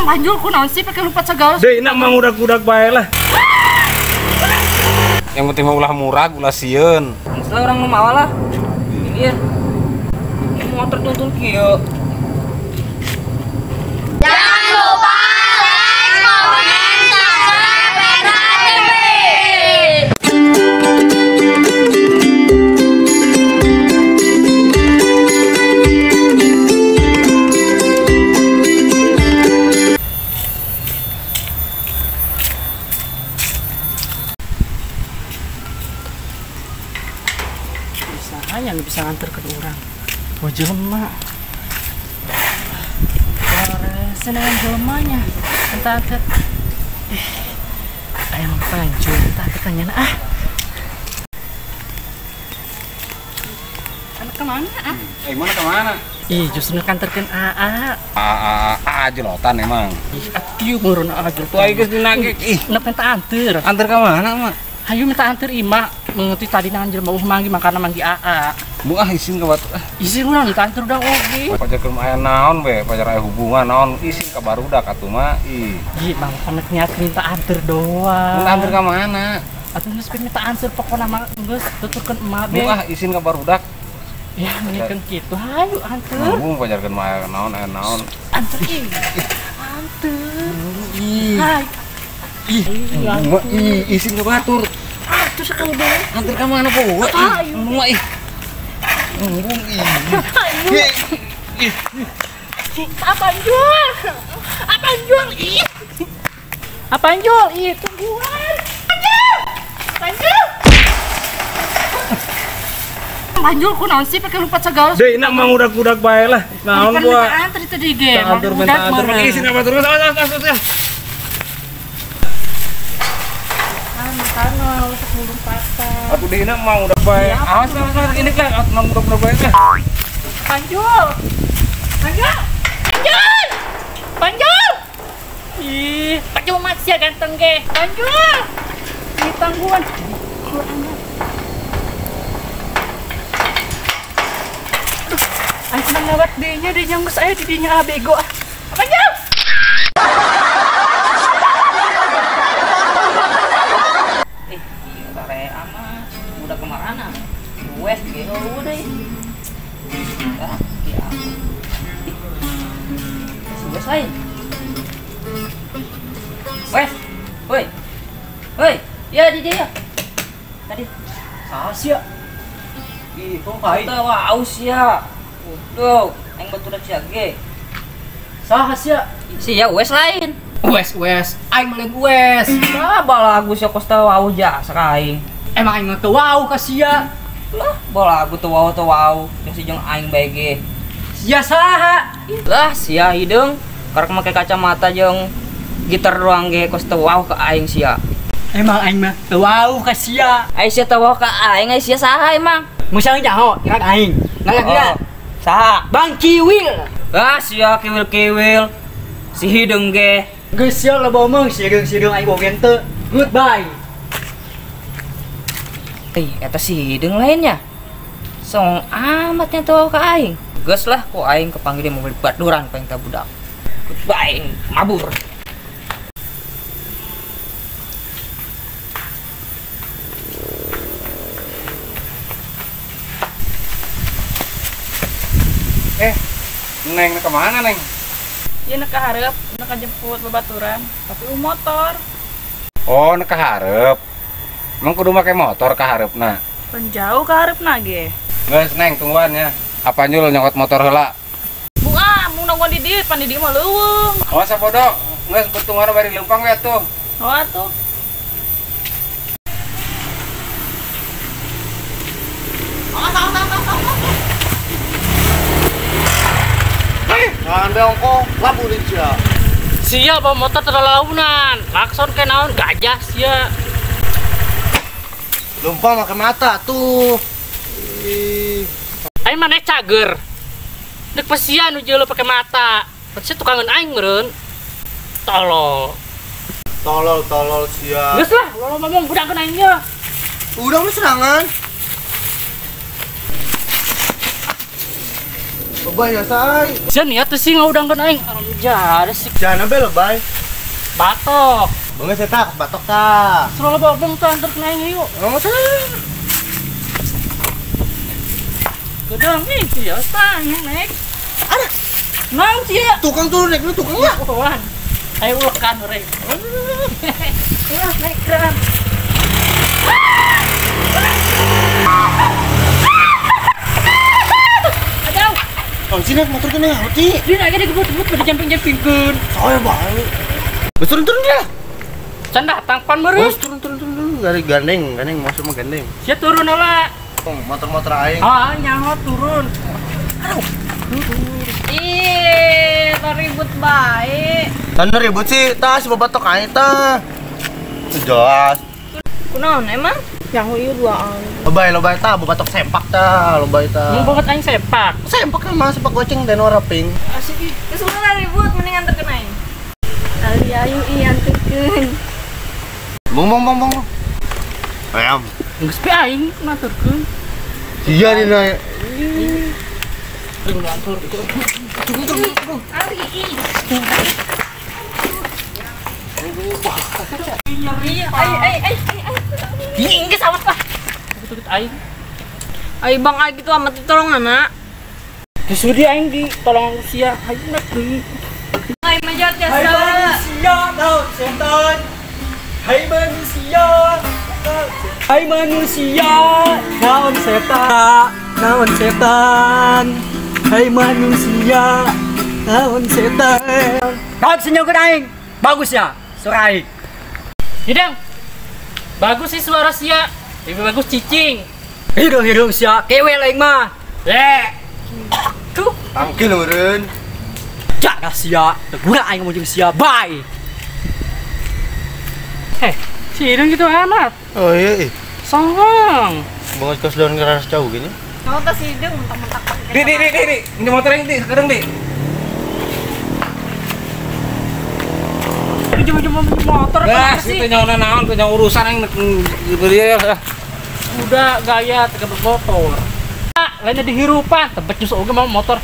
Panjul kunaon sih pakai lupa segala. Deh, nak mang udak-udak bae lah. Yang penting mah ulah murah, ulah sieun. Setelah orang nu mawa lah. Ini ya. Ini motor tuntun kieu. Jangan lupa like, comment, subscribe, dan TV. Yang bisa nganter ke orang. Wah jelema. Senang jelemanya. Entah anter. Ayam pancung, entah tanya ah. Anak kemana ah? Mana kemana? Ih, justru nganterkeun AA. AA jelotan emang. Ih, atuh meureun AA jelotan. Tuh geus dinagih. Ih, nek minta anter. Anter ka mana, Mak? Hayu minta anter ima, mengerti tadi nang jelema uh manggi makana manggi AA. Bu ah isin ka batu ah. Isin urang minta anter udah oge. Pajar keur aya naon we, pajar aya hubungan naon isin ka barudak atuh mah. Ih. Ih, bang panek niat minta anter doang. Minta anter ka mana? Atuh geus minta anter pokona mah geus tuturkeun emak be. Bu ah isin ka barudak. Ya mendingkeun kitu hayu anter. Bu pajarkeun mah aya naon aya naon. Anter ih. Anter. Ih. Ih, ih, isin ke batur. Ah, terus kamu dong. Antar ke mana, Bu? Ih, ih. Ih. Ih. Apaan jual? Apaan jual? Ih. Apaan jual? Ih, tungguan. Panjul. Panjul. Panjul kunaon sih pakai lupa segala. Deh, nak mang udak-udak bae lah. Naon gua? Anter itu di ge. Anter minta anter. Isin ka batur. Awas, Aku dihina mau udah baik. Awas, awas, ini kan mau udah baik kan. Panjul. Panjul. Panjul. Panjul. Ih, Panjul masih ya ganteng ge. Panjul. Di tangguhan. Aduh, aing senang lewat dinya, dinya geus aya di dinya bego ah. Panjul. Wes gitu deh. Ah, ya. Wes lain. Wes. Woi. Woi, ya di dia. Tadi. Saha sia? Ih, tong kai. Teu aus sia. Goblok, aing baturan sia ge. Saha sia? Sia wes lain. Wes wes, aing mah lain wes. Ah, balagu sia kos teu wau jasa ka aing. Emang aing mah teu wau ka sia. Lah, bola aku tuh wow, yang si jeung aing bae ge. Sia saha? Lah, sia hideung, karek make kacamata jeung gitar doang ge kos teu wow ka aing sia. Emang aing mah teu wow ka sia. Ai sia teu wow ka aing, ai sia saha emang? Musang nyaho, ngarang aing. Ngarang dia. Saha? Bang Kiwil. Lah, sia kiwil-kiwil. Si hideung ge. Geus sia loba omong, sireung-sireung aing bogen teu. Goodbye. Ih, eta si hideung lainnya. Song amatnya tuh ka aing. Geus lah ku aing kepanggil dia mobil baduran paling ta budak. Goodbye, mabur. Neng ke mana, Neng? Iya, nek hareup, nek jemput babaturan, tapi motor. Oh, nek hareup. Emang kudu make motor ka hareupna? Pan jauh ka hareupna ge. Geus Neng tungguan ya. Apa nyul nyokot motor heula? Bung ah, mung nonggon di dieu, pan di dieu mah leuweung. Oh sabodo, geus betungana bari leumpang we atuh. Oh atuh. Jangan beongko, laburin sia. Sia bawa motor terlaunan, klakson ke naon gajah sia. Lumpang pakai mata tuh. Aing maneh cager. Dek pasian nu jeuleuh pakai mata. Pasti tukangan aing meureun. Tolol. Tolol tolol sia. Geus lah, lo ngomong budangkeun aing ye. Udah mah serangan. Lebay ya say. Sia niat teh sih ngaudangkeun aing. Jadi sih. Jangan be lebay. Batok. Banget saya tak batok ta. Selalu bobong tuh antar kena aing yuk. Oh, say. Gedang nih sih ya, tanya naik. Ada. Nang sih ya. Tukang turun naik lu tukang lah. Wan. Ayo ulekan urang. Ya, naik keren. Aduh. Oh, sini naik motor kena hati. Dia naik digebut-gebut pada jumping-jumpingkeun. Saya baik. Turun-turun dia. Can datang pan meureun. Turun. Gari gandeng, masuk mah gandeng. Sia turun heula. Motor-motor aing. Ah, nyaho turun. Aduh. Ih, ribut bae. Tanda ribut sih, tas babatok aing tah. Jelas. Kunaon emang? Nyaho ieu duaan. Lebay tah, babatok sempak tah, lebay tah. Mun banget aing sempak. Sempak mah sempak goceng dan warna pink. Asik ih. Geus ulah ribut mending anterkeun aing. Ali ayu ih anterkeun. Bong. Ayam. Geus pe aing ngaturkeun. Iya dina. Tunggu. Ali ih. Ay. Ih, geus awas lah. Tukut aing. Ay bang aing gitu amat ditolongan, nak. Geus di aing ditolong sia, hayu nak deui. Ay majat jasa. Hai manusia, naon setan. Hai manusia. Hai manusia, naon setan, naon setan. Hai manusia, naon setan. Naon senyum aing? Bagus ya, suara aing. Hidang. Bagus sih suara sia. Lebih bagus cicing. Hidung sia, kewel aing mah. Tuh, tangkil meureun. Cak dah sia, tegura aing ngomong jeung sia. Bye. Heh, si Hidung gitu amat. Oh iya, Songong. Banget kos daun keras jauh gini. Mau tas hidung mentak-mentak pakai. Di. Ini motor yang di, sekarang di. Pinjam motor apa sih? Itu nyawa naon, punya urusan yang beli ya. Udah gaya tega bermotor. Lainnya dihirupan, tebet nyusuk oge mau motor.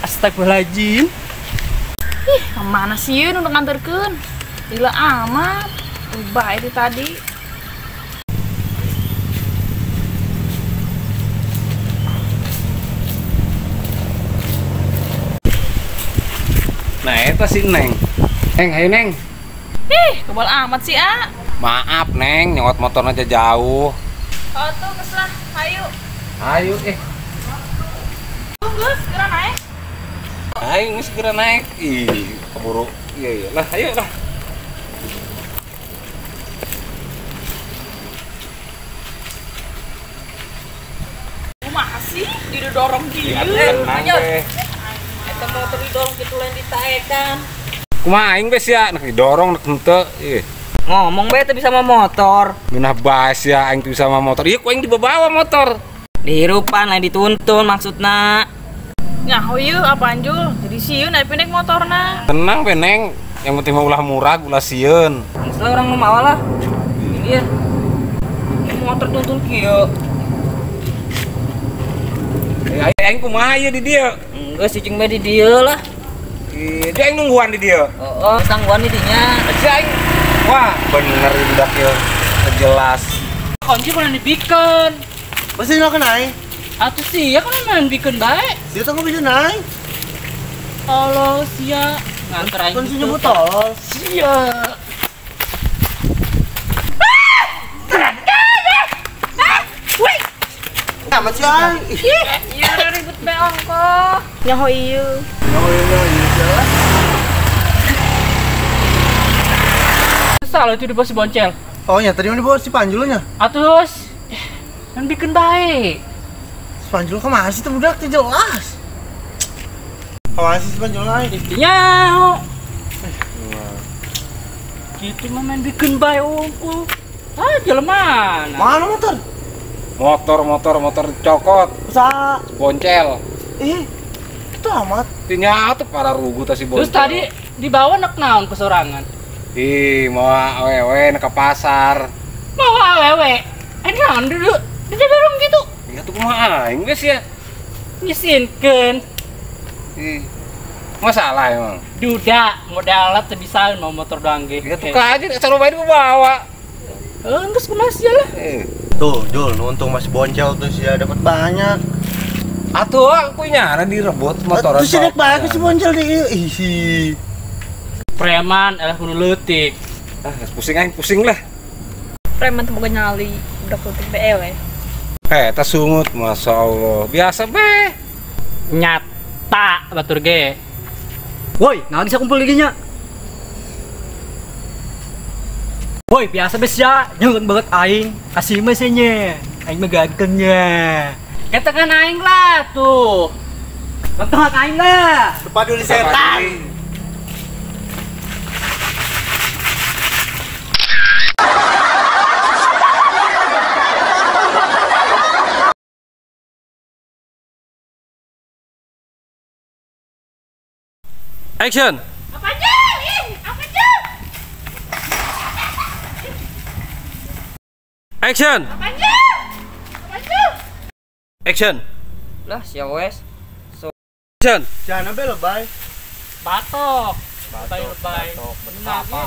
Astagfirullahaladzim. Ih, kemana sih yun untuk nganterkeun? Gila amat. Ubah itu tadi. Nah, itu si Neng. Neng, ayo Neng. Ih, kebal amat sih, A. Maaf, Neng, nyewot motor aja jauh. Oh tuh, keslah. Ayo. Ayo, Gus, segera naik. Ayo, segera naik. Ih, keburu. Iya. Lah, ayo lah. Masih didorong gitu. Tenang deh. Eta motor didorong gitu lain ditaekan. Kumaha aing bes ya, nek didorong nek henteu. Ih. Ngomong bae teu bisa mawa motor. Geunah bae sia aing teu bisa mawa motor. Ieu ku aing dibawa motor. Dihirupan lain dituntun maksudna. Nyaho ieu apaan Jul? Jadi sieun aya pendek motorna. Tenang be Neng, yang penting mah ulah murah, ulah sieun. Geus lah urang nu mawa lah. Ini ya. Motor tuntun kieu. Aing kumaha ieu di dieu? Geus cicing bae di dieu lah. Ih, dia aing nungguan di dieu. Heeh, tangguan di dinya. Aja aing. Wah, bener budak ieu. Jelas. Kunci kudu dibikeun. Pasti lo kena aing. Atuh sia kan main bikeun bae. Sia tong bisa naik. Tolol sia nganter aing. Kuncinya botol. Sia. Amat sih aing. Iya ribut bae ongkoh. Nyaho ieu. Nyaho ieu. Salah itu di bawah si boncel. Oh ya, tadi di bawah si Panjulnya. Atus, kan bikin baik. Si Panjul kemana sih tuh budak? Tidak jelas. Kemana sih si Panjul lain? Intinya, gitu mah main bikin baik ongkoh. Ah, jalan mana? Mana motor? Motor cokot. Sa boncel. Ih, itu amat. Tinya tuh para rugu tas si boncel. Terus tadi dibawa nek naon kesorangan? Ih, mau awewe nek ke pasar. Mau awewe? Naon duduk di dorong gitu. Ya tuh kumaha aing geus ya. Nyisinkeun. Ih. Masalah emang. Duda, modalnya teu bisa mau motor doang ge. Ya tukar aja sarua bae dibawa. Geus kumaha sia lah. Tuh, Jul, untung masih boncel tuh sih dapat banyak. Atuh aku nyara direbut motor. Tuh sih dek bagus si boncel di ih. Preman elah kudu leutik. Ah, pusing aing pusing lah. Preman teu boga nyali, budak leutik be we. Tas sungut, Masya Allah. Biasa be. Nyata batur ge. Woi, nah bisa kumpul lagi nya. Woi, biasa be sia, nyeun banget aing. Kasih mah nya. Aing mah gantengnya. Katakan aing lah tuh. Ganteng aing lah. Tepaduli setan. Action. Apa Jul? Ih, apa Jul? Action. Apa Jul? Apa Jul? Action. Lah sia wes. So. Action. Jangan be lebay. Batok. Lebay lebay. Batok. Apa?